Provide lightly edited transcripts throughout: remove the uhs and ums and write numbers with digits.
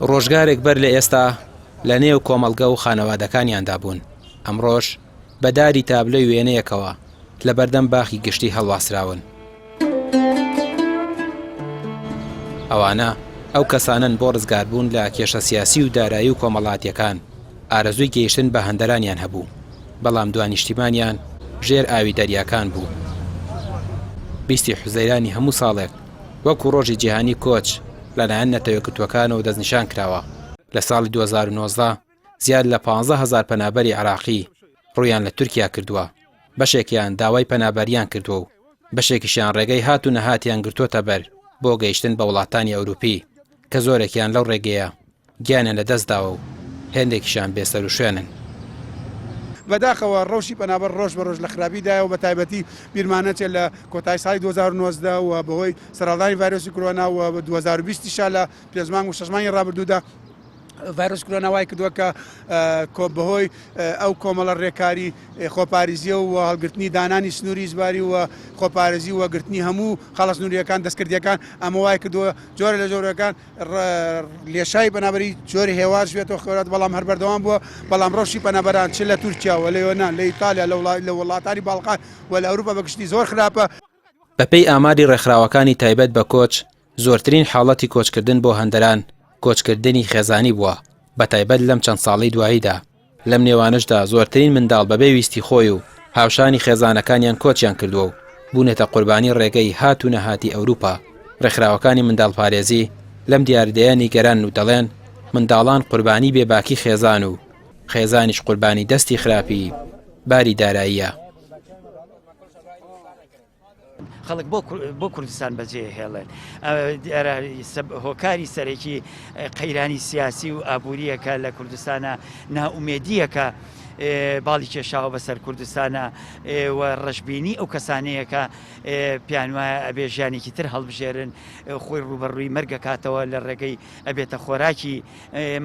ڕۆژگارێک بەر لە ئێستا لە نێو کۆمەڵگە و خانەوادەکانیاندا بوون، ئەمڕۆش بە داری تابلۆی وێنەیەکەوە لە بەردەم باخی گشتی هەڵواسراون. ئەوانە ئەو کەسانەن بۆ ڕزگاربوون لە کێشە سیاسی و دارایی و کۆمەڵاتیەکان ئارەزووی گەیشتن بە هەندەرانیان هەبوو، بەڵام دوا نیشتیمانیان ژێر ئاوی دەریاکان بوو. بیستی حوزەیرانی هەموو ساڵێک وەکو ڕۆژی جیهانی کۆچ لەلایەن نەتەوەیەکگرتووەکانەوە دەستنیشان کراوە. لە ساڵی 2019 زیاد لە 15 هەزار پەنابەری عێراقی ڕوویان لە تورکیا کردووە، بەشێکیان داوای پەنابەریان کردووە و بەشێکیشیان ڕێگەی هات و نەهاتیان گرتووەتە بەر بۆ گەیشتن بە وڵاتانی ئەوروپی کە زۆرێکیان لەو ڕێگەیە گیانیان لەدەستداوە و هێندێکیشیان بێسەروشوێنن. بەداخەوە ڕەوشی پەنابەر ڕۆژ بە ڕۆژ لە خراپیدایە و بەتایبەتی بیرمان نەچێت لە کۆتایی ساڵی 2019 و بەهۆی سەرهەڵدانی ڤایرۆسی کۆرۆنا و 2020 یشا لە پێنج مانگ و شەش مانگی ڕابردوودا ڤایرۆس کۆرۆنا وای کردووە کە بەهۆی ئەو کۆمەڵە ڕێکاری خۆپاریزیە و هەڵگرتنی دانانی سنووری ئیجباری و خۆپارێزی و گرتنی هەموو خاڵە سنووریەکان دەستکردیەکان ئەمە وای کردووە جۆرە لە جۆرەکان لێشای پەنابەری جۆری هێواش بێتەوە خۆرات بەڵام هەر بەردەوام بووە بەڵام ڕەوشی پەنابەران چ لە تورکیا و لە یۆنان لە ئیتالیا لە وڵاتانی باڵقان و لە ئەوروپا بەگشتی زۆر خراپە. بەپێی ئاماری ڕێکخراوەکانی تایبەت بە کۆچ، زۆرترین حاڵەتی کۆچکردن بۆ هەندەران کۆچکردنی خێزانی بووە، بەتایبەت لەم چەند ساڵەی دواییدا، لەم نێوانەشدا زۆرترین منداڵ بەبێ ویستی خۆی و هاوشانی خێزانەکانیان کۆچیان کردووە و بوونەتە قوربانی ڕێگەی هات و نەهاتی ئەوروپا، ڕێکخراوەکانی منداڵپارێزی لەم دیاردەیە نیگەرانن و دەڵێن، منداڵان قوربانی بێباکی خێزان و خێزانیش قوربانی دەستی خراپی باری داراییە. خەڵک بۆ بۆ کوردستان بەجێ هێڵێن دیارە هۆکاری سەرەکی قەیرانی سیاسی و ئابووریەکە لە کوردستانە نائومێدیەکە باڵی کێشاوە بەسەر کوردستانە و ڕەشبینی ئەو کەسانەیەکە پێیان وایە ئەبێ ژیانێکی تر هەڵبژێرن خۆی ڕووبەڕووی مەرگەکاتەوە لە ڕێگەی ئەبێتە خۆراکی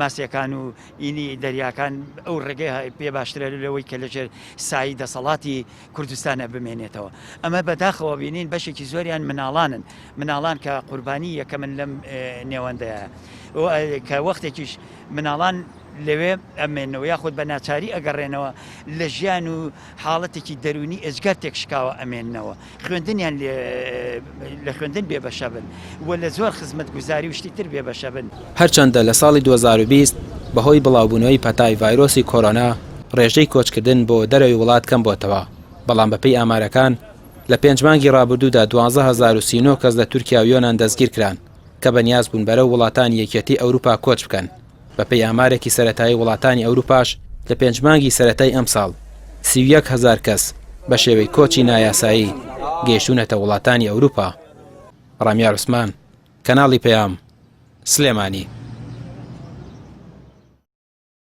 ماسیەکان و ئینی دەریاکان ئەو ڕێگەی پێ باشترە لەوەی کە لەژێر سایی دەسەڵاتی کوردستانە بمێنێتەوە. ئەمە بەداخەوە بینین بەشێکی زۆریان مناڵانن، مناڵان کە قوربانی یەکەمن لەم نێوەندەیە کە وەختێکیش مناڵان لەوێ ئەمێنەوە یاخود بە ناچاری ئەگەڕێنەوە لە ژیان و حاڵەتێکی دەروونی ئێجگار تێکشکاوە ئەمێننەوە خوێندنیان لە خوێندن بێبەشە بن و لە زۆر خزمەتگوزاری و شتی تر بێبەشە بن. هەرچەندە لە ساڵی 2020 بەهۆی بڵاوبوونەوەی پەتای ڤایرۆسی کۆرۆنا ڕێژەی کۆچکردن بۆ دەرەوەی وڵات کەمبۆتەوە، بەڵام بەپێی ئامارەکان لە پێنج مانگی ڕابردوودا 12039 کەس لە تورکیا و یۆنان دەستگیرکران کە بەنیاز بوون بەرەو وڵاتانی یەکێتی ئەوروپا کۆچ بکەن. بەپێی ئامارێکی سەرەتایی وڵاتانی ئەوروپاش لە پێنج مانگی سەرەتای ئەمساڵ 31 هەزار کەس بە شێوەی کۆچی نایاسایی گەیشتوونەتە وڵاتانی ئەوروپا. ڕامیار عوسمان، کەناڵی پەیام، سلێمانی.